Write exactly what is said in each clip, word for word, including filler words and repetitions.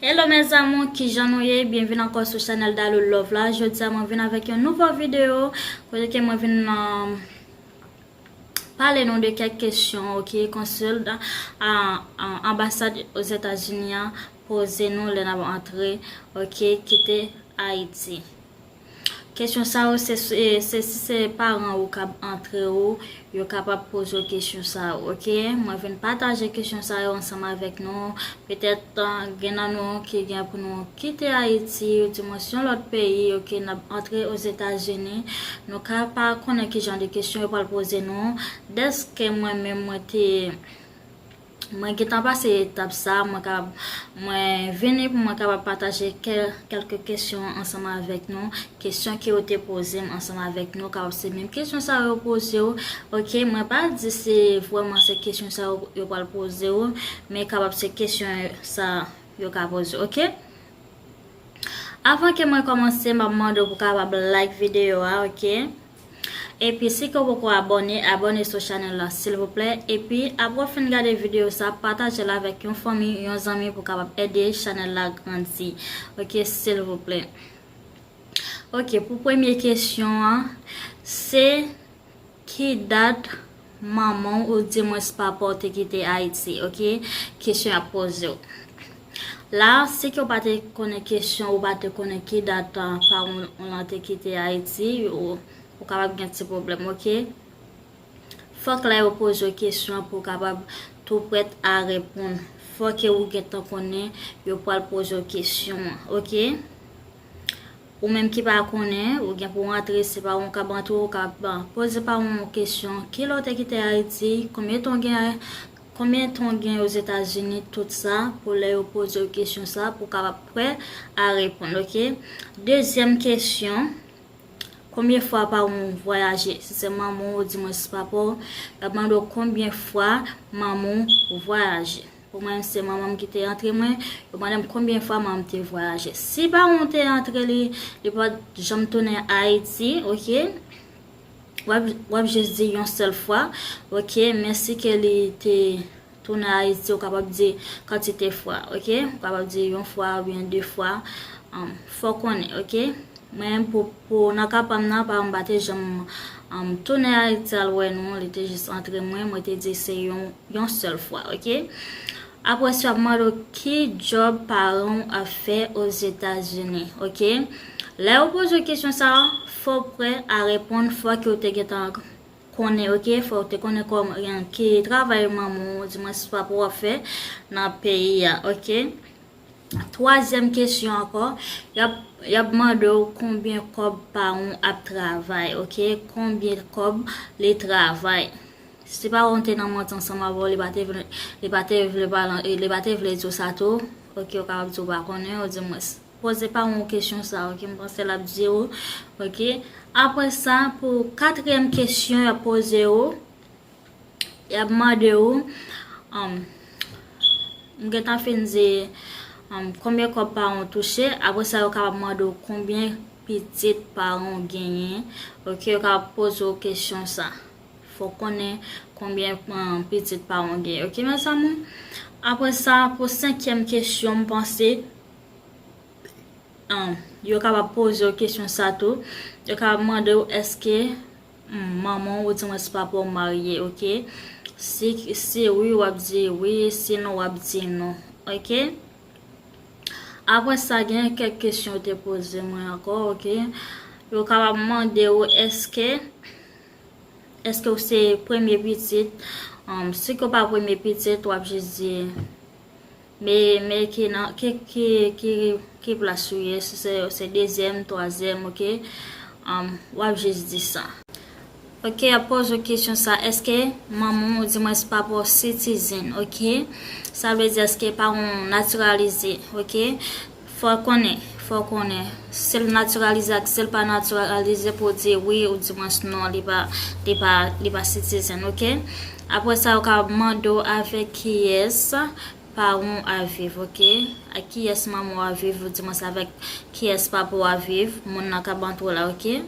Hello mes amours, kijan nou ye? Byenvini ankò sou chanèl Dalou Love la. Jodi a mwen vin avèk yon nouvo videyo kote ke mwen vin um, pale nou de kèk kesyon, ok, konsènan a, a anbasad Ozetazini an poze nou lè n ap antre, ok, kite Ayiti. Kesyon sa yo, se, se, se si se paran ou k ap antre ou, yo kapab poze w kesyon sa yo, ok? Mwen vin pataje kesyon sa yo ansanm avèk nou. Petèt, uh, gen nan nou ki gen pou nou kite Ayiti, ou dimwens yon lòt peyi, ok? N ap antre Ozetazini. Nou ka pa konnen ki jan de kesyon yo pral poze nou. Dèske mwen menm, mwen te Mwen gentan pase etap sa, mwen kapab, mwen vini pou mwen kapab pataje kè-, kèlke kesyon ansanm avèk nou, kesyon ke yo te poze m ansanm avèk nou, kapab se menm kesyon sa yo poze w, ok, mwen pa di se vrèman se kesyon sa yo, yo pral poze w, men kapab se kesyon sa yo ka poze w, ok? Avan ke mwen kòmanse, m ap mande w pou kapab like videyo a, ok? Epi, si ke w poko abòne, abòne sou chanèl la, silvouplè. Epi, apre w fin gade videyo sa, pataje l avèk yon fanmi, yon zanmi pou kapab ede chanèl la grandi. Ok, silvouplè. Ok, pou premye kesyon an, se ki dat manman w, ou dimwens papa w te kite Ayiti, ok? Kesyon y ap poze w. La, si ke w pa te konnen kesyon, ou pa te konnen ki dat, uh, paran w lan te kite Ayiti, ou, ou kapab gen ti pwoblèm, ok? Fòk lè yo poze w kesyon an pou w kapab tou prèt a reponn. Fòk ke ou gentan konnen yo pral poze w kesyon an, ok? Ou menm ki pa konnen, ou gen pou rantre, se paran w k ap rantre, ou ka, bon, poze paran w kesyon, kilè w te kite Ayiti, konbyen tan w gen, konbyen tan w gen Ozetazini, tout sa, pou lè yo poze w kesyon sa, pou w kapab prè a reponn, ok? Dezyèm kesyon, konbyen fwa paran w vwayaje? Si se manman w, ou dimwens papa w, y ap mande w konbyen fwa manman w vwayaje. Pou mwen, se manman m ki te antre mwen. Yo mande m konbyen fwa manman m te vwayaje. Si paran w te antre li, li pa t janm tounen Ayiti, ok? W ap, w ap jis di yon sèl fwa, ok? Men si ke li te tounen Ayiti, ou kapab di kantite fwa, ok? Ou kapab di yon fwa oubyen de fwa. Um, fò konnen, ok? Mwen, pou, pou nan ka pa m nan, paran m pa te janm, um, tounen Ayiti al wè nou, li te jis antre mwen, mwen te di se yon, yon sèl fwa, ok? Apre sa, y ap mande w ki djòb paran w ap fè Ozetazini, ok? Lè yo poze w kesyon sa a, fò w prè a reponn, fò ke w te gentan konnen, ok? Fò w te konnen kòman, ki travay manman w, dimwens papa w ap fè nan peyi a, ok? Twazyèm kesyon ankò, y ap, y ap mande w konbyen kòb paran w ap travay, ok? Konbyen kòb li travay? Si paran w te nan manti ansanm avè w, li pa te vle, li pa te vle pale, li pa te vle di w sa tou, ok, ou kapab di w pa konnen, ou dimwens. Poze paran w kesyon sa, ok, m panse l ap di w, ok. Apre sa, pou katriyèm kesyon y ap poze w, y ap mande w, um, m gentan fin di, um, konbyen kòb paran w touche. Apre sa, yo kapab mande w konbyen pitit paran w genyen. Ok, yo kapab poze w kesyon sa. Fò w konnen konbyen, um, pitit paran w genyen. Ok, mes amours? Apre sa, pou senkyèm kesyon, m panse, um, yo kapab poze w kesyon sa tou. Yo kapab mande w èske, um, manman w, ou dimwens papa w marye, ok? Si, si wi, w ap di wi, si non, w ap di non, ok? Apre sa, gen kèk kesyon yo te poze mwen ankò, ok? Yo kapab mande w èske, èske w se premye pitit? Um, si ke w pa premye pitit, w ap jis di, men, men ki nan, ki, ki, ki, ki plas ou ye, si se, se dezyèm, twazyèm, ok? Um, w ap jis di sa. Ok, y ap poze w kesyon sa, èske manman w, dimwens papa w citizen, ok? Sa vle di èske paran w natiralize, ok? Fò w konnen, fò w konnen. Si l natiralize ak si l pa natiralize, pou w di wi ou dimwens non, li pa, li pa, li pa citizen, ok? Apre sa, yo ka mande w avèk kiyès paran w ap viv, ok? Ak kiyès manman w ap viv, ou dimwens avèk kiyès papa w ap viv, moun nan k ap antre w la, ok?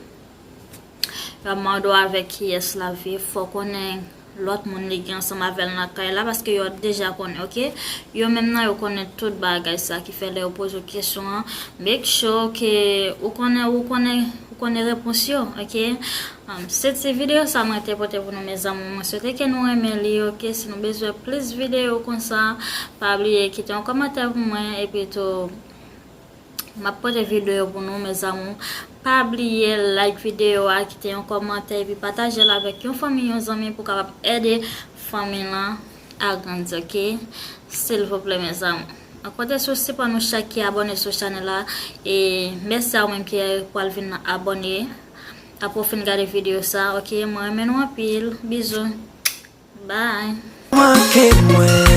Yo ap mande w avèk kiyès l ap viv, fò w konnen lòt moun li gen ansanm avè l nan kay la, paske yo deja konnen, oke? Yo menm nan yo konnen tout bagay sa, ki fè lè yo poze w kesyon an, make sure ke ou konnen, ou konnen, ou konnen repons yo, oke? Um, se ti videyo sa mwen te pote pou nou, mezanmi. Mwen swete ke nou renmen li, oke? Si nou bezwen plis videyo konsa, pa bliye kite yon kòmantè pou mwen, epi tou, m ap pote videyo pou nou, mezanmi. Pa bliye like videyo a, kite yon kòmantè, epi pataje l avèk yon fanmi, yon zanmi pou kapab ede fanmi lan agrandi, oke? Silvouplè, mezanmi. An konte sou sipò nou chak ki abòne sou chanèl la. E mèsi a ou menm ki pral vin abòne apre w fin gade videyo sa, oke? Mwen renmen nou anpil. Bizou. Bye. Manke mwen.